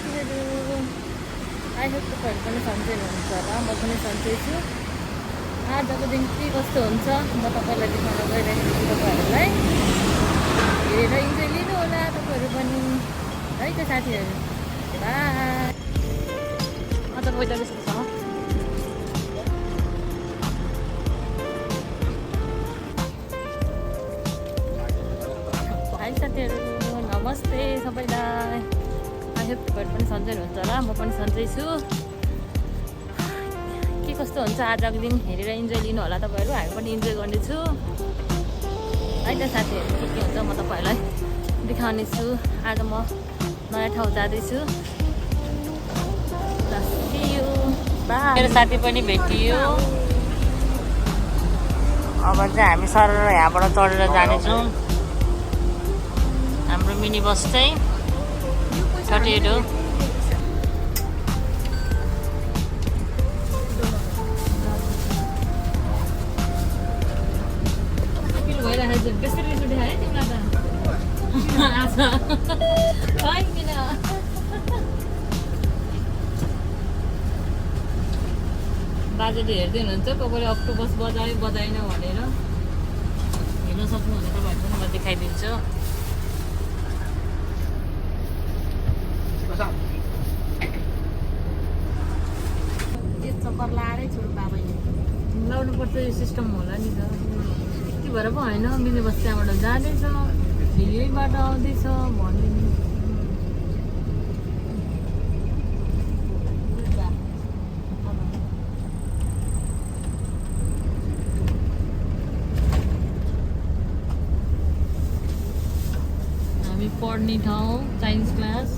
साथीहरू, I hope तपाईँहरू पनि सन्चै हुनुहुन्छ होला। म पनि सन्चै छु। आजको दिन के कस्तो हुन्छ म तपाईँलाई देखाउन गइरहेको छु। तपाईँहरूलाई हेरेर इन्जोय लिनु होला तपाईँहरू पनि है त साथीहरू। बाई। आज वेदर कस्तो छ? हाई साथीहरू, नमस्ते सबैलाई। आई होप तपाईँहरू पनि सन्चै हुनुहुन्छ होला। म पनि सन्चै छु। के कस्तो हुन्छ आजको दिन हेरेर इन्जोय लिनु होला तपाईँहरू। हामी पनि इन्जोय गर्नेछु है त साथीहरू। के हुन्छ म तपाईँहरूलाई देखाउने छु। आज म नयाँ ठाउँ जाँदैछु। मेरो साथी पनि भेटियो। अब चाहिँ हामी सर यहाँबाट चढेर जानेछौँ। हाम्रो मिनी बस चाहिँ 38 हो। बाजेले हेर्दै हुनुहुन्छ कसैले अक्टोबस बजायो बजाएन भनेर। हेर्न सक्नु भने तपाईँहरू पनि म देखाइदिन्छु। चक्कर लाएरै छु बाबाले लाउनुपर्छ। यो सिस्टम होला नि त। के भएर पो होइन मिनी बस त्यहाँबाट जाँदैछ यहीबाट आउँदैछ भनिदिनु। हामी पढ्ने ठाउँ साइन्स क्लास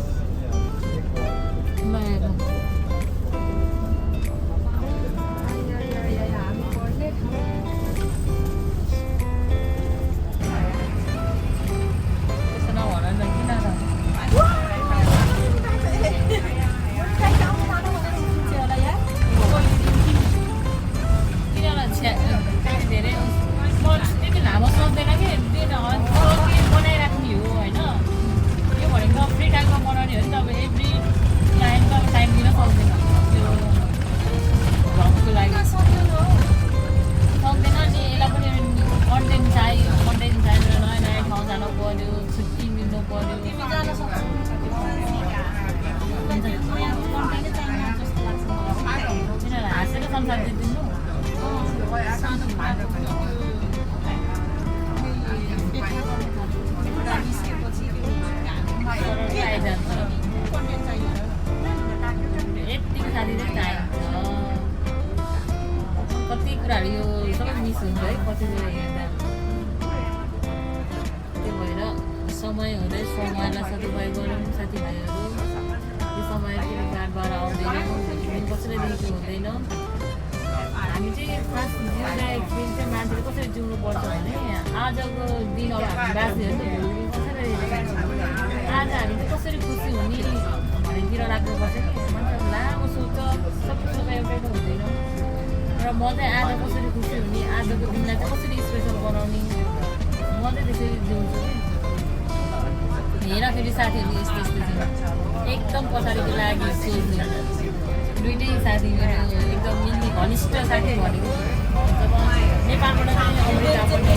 कति कुराहरू यो सबै मिस हुन्छ है कति बेला हेर्दा। त्यो भएर समय हुँदै समयलाई सदुपयोग गरौँ साथीभाइहरू। यो समय फेरि बारबार आउँदैन, कसैलाई देखेको हुँदैन। हामी चाहिँ फर्स्ट जिउँदाखेरि चाहिँ मान्छेले कसरी जिउनु पर्छ भने आजको दिन अब हामी बाँच्ने हो नि त। कसरी आज हामी चाहिँ कसरी खुसी हुने भनेतिर लाग्नुपर्छ कि। मान्छेहरू लामो सोच्छ, सबै सोच एउटै त हुँदैन। र म चाहिँ आज कसरी खुसी हुने, आजको दिनलाई चाहिँ कसरी स्पेसल बनाउने, म चाहिँ त्यसरी जिउँछु कि। हेर्दाखेरि साथीहरू यस्तो यस्तो जिउँ एकदम पछाडिको लागि सोच्ने दुइटै साथी मेरो एकदम मिल्ने घनिष्ठ साथी भनेको जब नेपालबाट चाहिँ अमेरिका पनि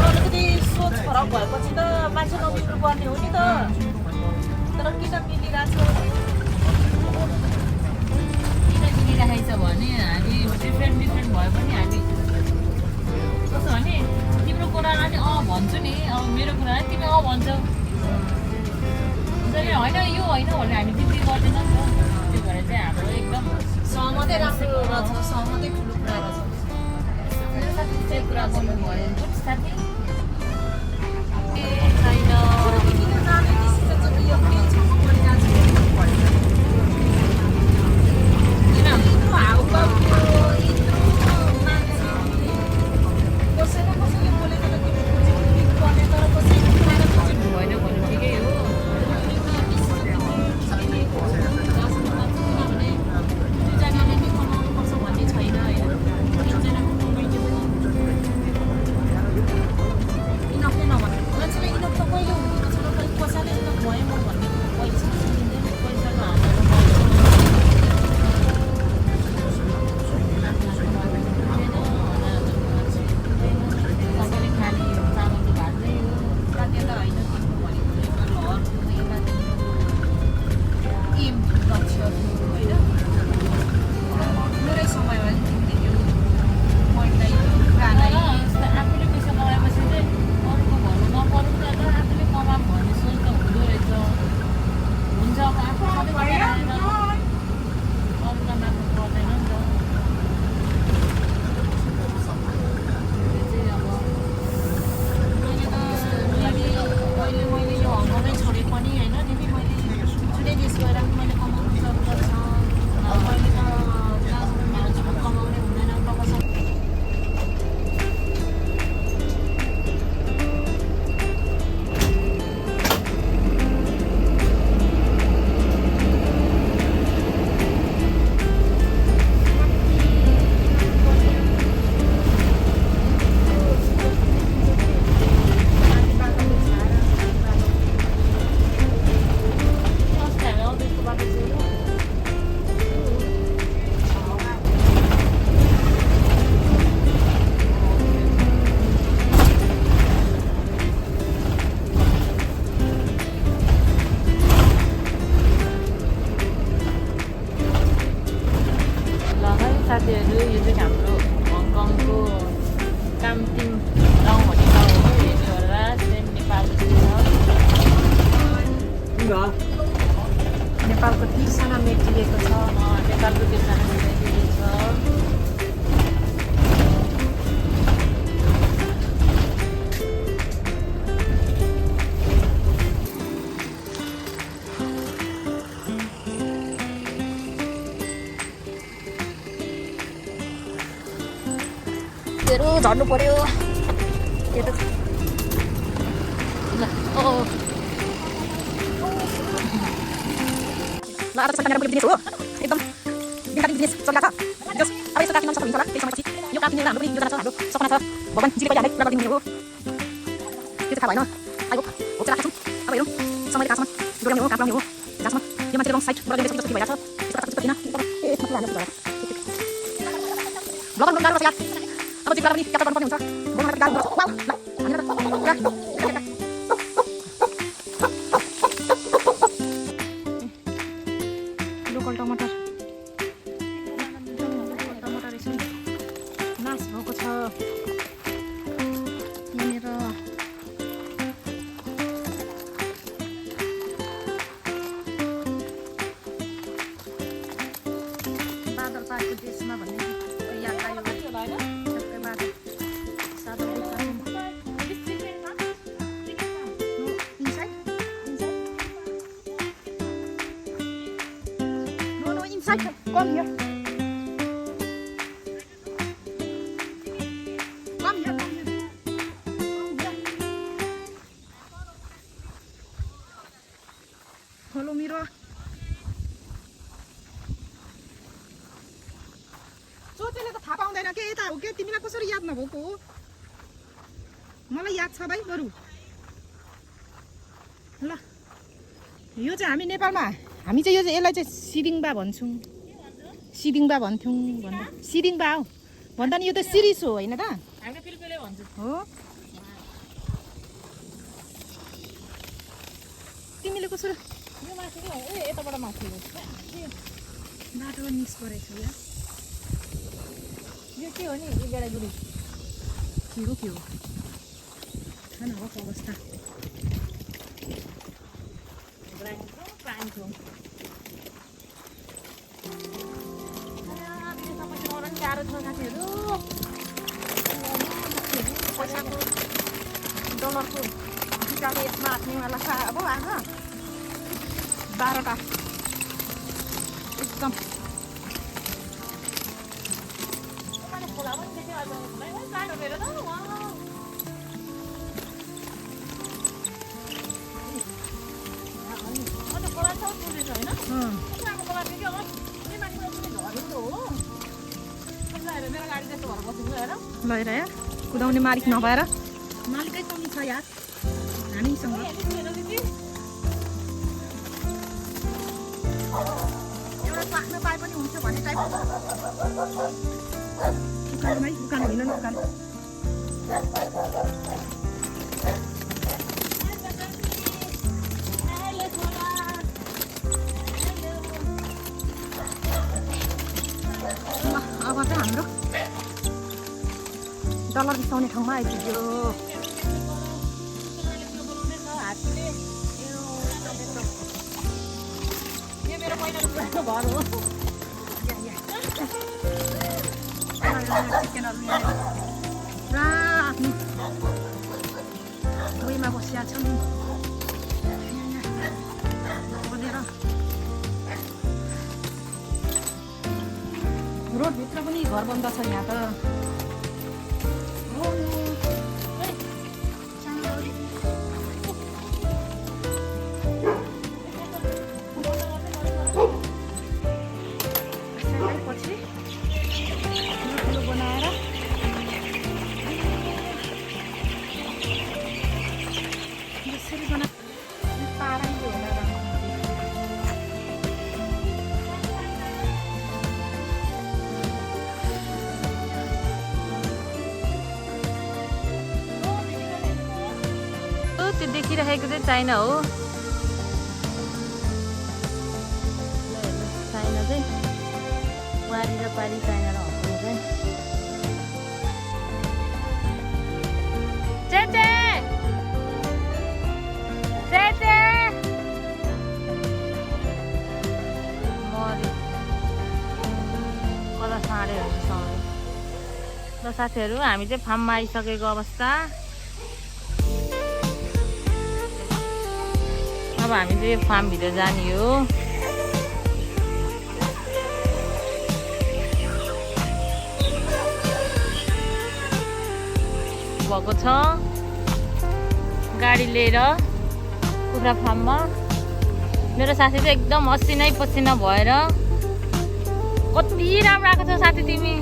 अलिकति सोच फरक भएपछि त मान्छे नमिल्नु पर्ने हो नि त। तर किन मिलिरहेको छ मिलिरहेछ भने हामी डिफ्रेन्ट भए पनि हामी कस्तो भने तिम्रो कुरालाई नि भन्छु नि, अब मेरो कुरालाई तिमी भन्छौ होइन यो होइन भने हामी बिक्री गर्दैन नि त। त्यो भएर चाहिँ हाम्रो एकदम सहमतै राम्रो रहेछ, सहमतै ठुलो कुरा रहेछ। मेरो साथी चाहिँ कुरा गर्नुभयो साथी लक्ष्य थियो होइन मेरै समयमा तिमीले यो पोइन्टलाई गाना तर आफूले पैसा लगाएपछि चाहिँ अरूको भन्नु नपरौँ न त आफूले कमाऊँ भन्ने सोच त हुँदो रहेछ हुन्छ अब आफू सधैँ कमाएन अरूलाई माग्नु पर्दैन नि त मैले यो हङ्गमै छोडे पनि होइन दिदी मैले जुनै देश गएर पनि मैले कमाउनु जरुरत छ मैले त जहाँ मेरो जीवन कमाउने हुँदैन तपाईँसँग साथीहरू यो चाहिँ हाम्रो हङकङको कामटिङ गाउँ भन्ने ठाउँ हो हेर्नु होला सेम नेपालको नेपालको तिर्सना मेटिएको छ नेपालको तिर्सना मेटिएको छ झर्नु पर्यो ल आज सरकार बिजनेस हो एकदम बिगाडी बिजनेस चलिरहेको छ जस अब यस्तो काटिन सक्छ होला त्यही समयपछि यो काटिने हाम्रो पनि योजना छ हाम्रो सपना छ भगवान जीले पनि हामीलाई पुरा गरिदिनु हो त्यो थाहा भएन आइगो हो चाहिँ राख्छौँ अब हेरौँ समयले काँचमा जोड्ने हो काट्ने हो जसमा यो मान्छेले रङ साइड बनाउने जस्तो भइरहेको छ त्यस्तो किन ब्लगर गाह्रो छ यार अब जिब्ला पनि क्याप्चर गर्नुपर्ने हुन्छ बोल्न गाह्रो हुन्छ वाउ ल लोकल टमाटर यसो नाश भएको छ यहाँनिर बादल पाएको देशमा भन्ने याद आयो ठ्याक्कै बादल सादो inside. Come here. Come here, come here. Come here. Follow me, Ro. सोचेले त थाहा पाउँदैन के यता हो के तिमीलाई कसरी याद नभएको हो मलाई याद छ भाइ बरु ल यो चाहिँ हामी नेपालमा हामी चाहिँ यो चाहिँ यसलाई चाहिँ सिरिङबा भन्छौँ सिरिङबा भन्थ्यौँ भन्दा सिरिङबा हो भन्दा नि यो त सिरिस हो होइन त हामी पिलपिले भन्छौँ हो तिमीले कसरी यो माथि हो ए यताबाट माथि हो बाटो मिस गरेको छु यार यो के हो नि यो गेडागुडी के हो छैन हक अवस्था गाह्रो छ साथीहरू पैसाको डलरको बिचाले यसमा हाट्नेवाला छ अब आज 12टा एकदम खोला पनि देख्यो काँडो मेरो त खोला छ टुरिस्ट होइन अब खोला देख्यो हो त्यही मान्छे झरेको हो मेरो गाडी त्यस्तो भएर बसेको हेर ल हेर यार कुदाउने मालिक नभएर मालिकै कमी छ यार हामीसँग एउटा पाख्न पाए पनि हुन्छ भन्ने टाइपको उकालोमै उकालो होइन न उकालो अब चाहिँ हाम्रो डलर बिसाउने ठाउँमा आइपुग्यो। यो मेरो पहिलाको पुरानो घर हो। चिकनहरू यहाँ पुरा आफ्नो डोइमा बसिया छन्। बोलेर रोडभित्र पनि घर बन्द छ यहाँ त। त्यो देखिरहेको चाहिँ चाइना हो। चाइना चाहिँ पारी र पारी चाइना र हस्पिटल चाहिँ चेचे चेचे मरि कता साँडेहरू सँगै। ल साथीहरू हामी चाहिँ फार्ममा आइसकेको अवस्था। अब हामी चाहिँ फार्मभित्र जाने हो। भएको छ गाडी लिएर कुखुरा फार्ममा। मेरो साथी चाहिँ एकदम असिनै पसिना भएर कति राम्रो आएको छ साथी तिमी।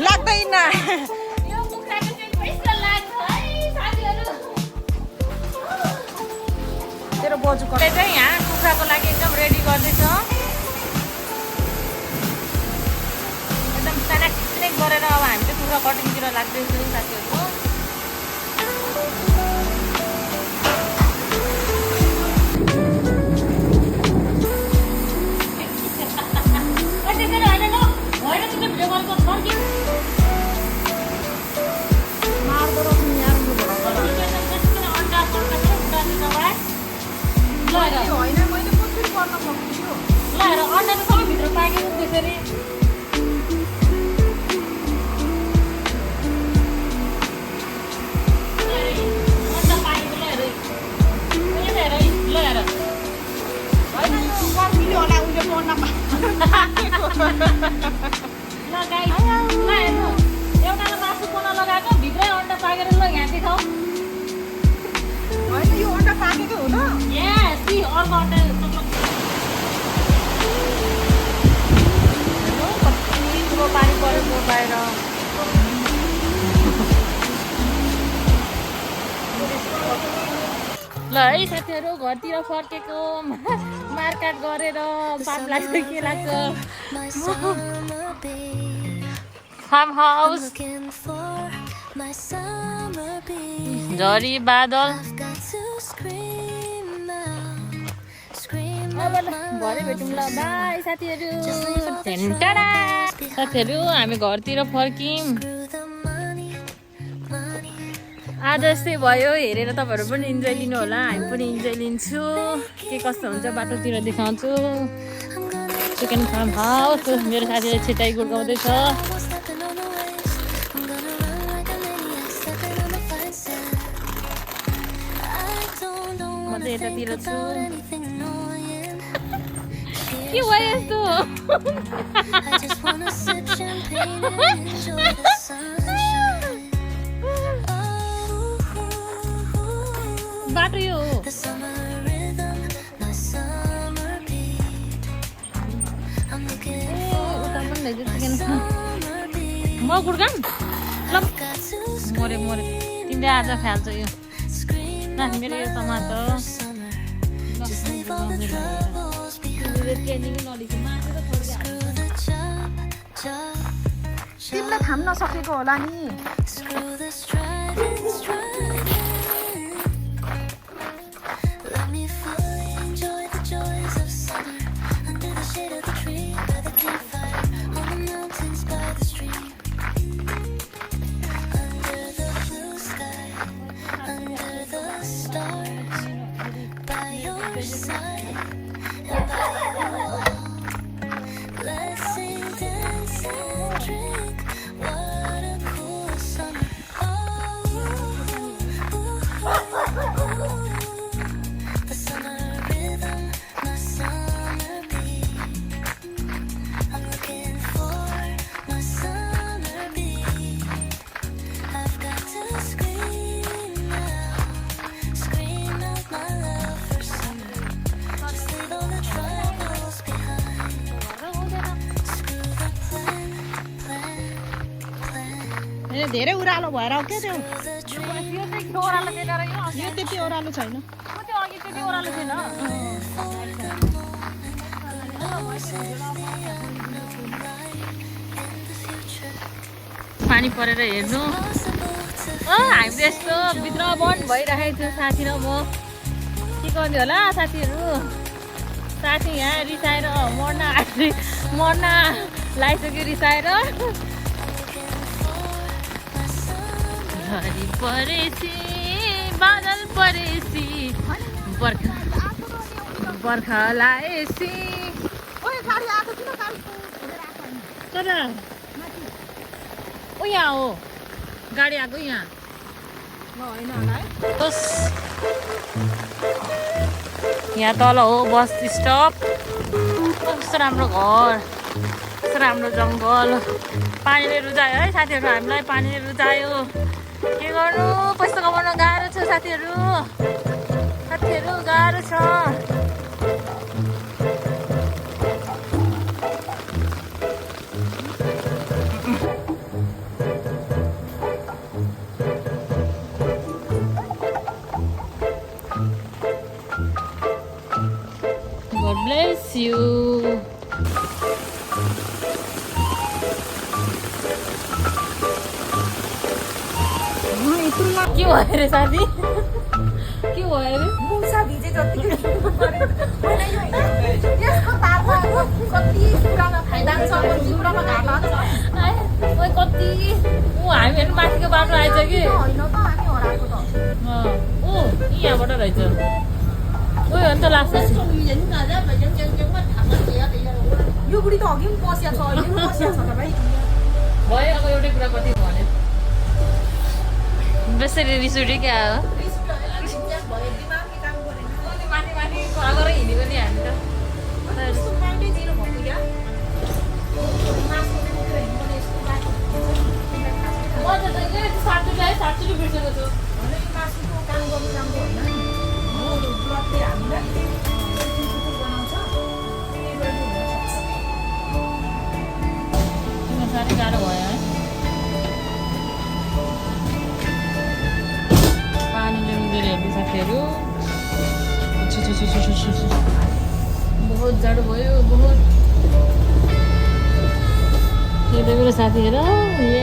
लाग्दैन तेरो बोजूको चाहिँ यहाँ कुखुराको लागि एकदम रेडी गर्दैछ। एकदम स्यानेक गरेर अब हामी चाहिँ कुखुरा कटिङतिर लाग्दैछौँ साथीहरू। होइन मैले कसरी गर्न सक्छु। ल हेर अन्डा त सबै भित्र पाकेको त्यसरी। अन्डा पाकेको ल हेर हेर ल हेर होइन यो गर्मीले होला उसले पढ्न पाएको। ल गाई ल हेर्नु एउटाले मासु पोल्न लगाएको भित्रै अन्डा पाकेर ल यहाँ देखाऊ। होइन यो अन्डा पाकेको हो न। यस सी अर्को अन्डा कति ठुलो पानी परेको बाहिर। ल है साथीहरू घरतिर फर्केको मारकाट गरेर पाप लाग्छ के लाग्छ। फार्म हाउस झरी बादल भरे भेटौँ ल। बाई साथीहरू। साथीहरू हामी घरतिर फर्क्यौँ। आज यस्तै भयो हेरेर तपाईँहरू पनि इन्जोय लिनु होला। हामी पनि इन्जोय लिन्छु। के कस्तो हुन्छ बाटोतिर देखाउँछु। चिकन फार्म हाउस मेरो साथीले छिटाइ गुड्काउँदैछ। म चाहिँ यतातिर छु। के भयो यस्तो? बाटो यो हो। म गुड्काम ल मरे मरे तिमीले आज फाल्छ यो। ल मेरो यो टमाटर ट्रेनिङ नलिएको मासु त थोरै घाम नसकेको होला नि Screw the striving, striving. Let me fully enjoy the joys of summer under the shade of the tree, by the campfire, on the mountains, by the stream, under the blue sky, under the stars, by your side, and by you all. Let's sing, dance, and drink. What a cool summer. The summer rhythm, my summer beat. I'm looking for my summer beat. I've got to scream out my love for summer. Just leave all the troubles behind. Screw the plan. ए धेरै उरालो भएर हो क्या त्यो The dream. यो चाहिँ त्यो ओह्रालो थिएन र यो यो त्यति ओह्रालो छैन त्यो अघि त्यति ओह्रालो थिएन पानी परेर हेर्नु हामीले यस्तो भित्र बन्द भइराखेको थियो साथी र म के गर्ने होला साथीहरू साथी यहाँ रिसाएर मर्न लागिसक्यो रिसाएर घरि परेছি बादल परेছি बर्खा लाएছি ओए गाडी आएको किन गाडी कता ओ यहाँ हो गाडी आएको यहाँ होइन होला है यहाँ तल हो बस स्टप कस्तो राम्रो घर कस्तो राम्रो जङ्गल पानीले रुचायो है साथीहरू हामीलाई पानीले रुचायो के गर्नु पैसा कमाउन गाह्रो छ साथीहरू गाह्रो छ God bless you. के भयो अरे साथी के भयो अरे मुसा भिजे जतिकै यसको तारमा कति कुरामा फाइदा छ कति कुरामा घाटा छ ओइ कति हामी हेर्नु माथिको बाटो आएछ कि होइन त हामी हराएको त ओ यहाँबाट रहेछ ओइ अन्त लाग्छ यो बुढी त अघि पनि बसिया छ अहिले पनि बसिया छ त भाइ भयो अब एउटै कुरा कति भन्यो बेसरी रिस उठ्यो क्या हो माथि अगाएर हिँडेको नि हामी त सात रुपियाँ बिर्सेको छु साह्रै गाह्रो भयो है पानीले रुँदैन हेर्नु साथीहरू बहुत जाडो भयो बहुत हेर्दै मेरो साथीहरू है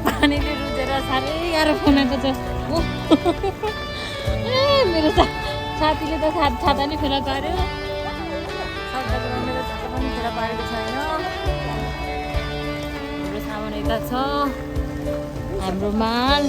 पानीले रुचेर साह्रै गाह्रो बनाएको छ ए मेरो साथीले त छाता नि फेला पार्यो मेरो छाता पनि फेला पारेको छैन हाम्रो सामान यता छ हाम्रो मान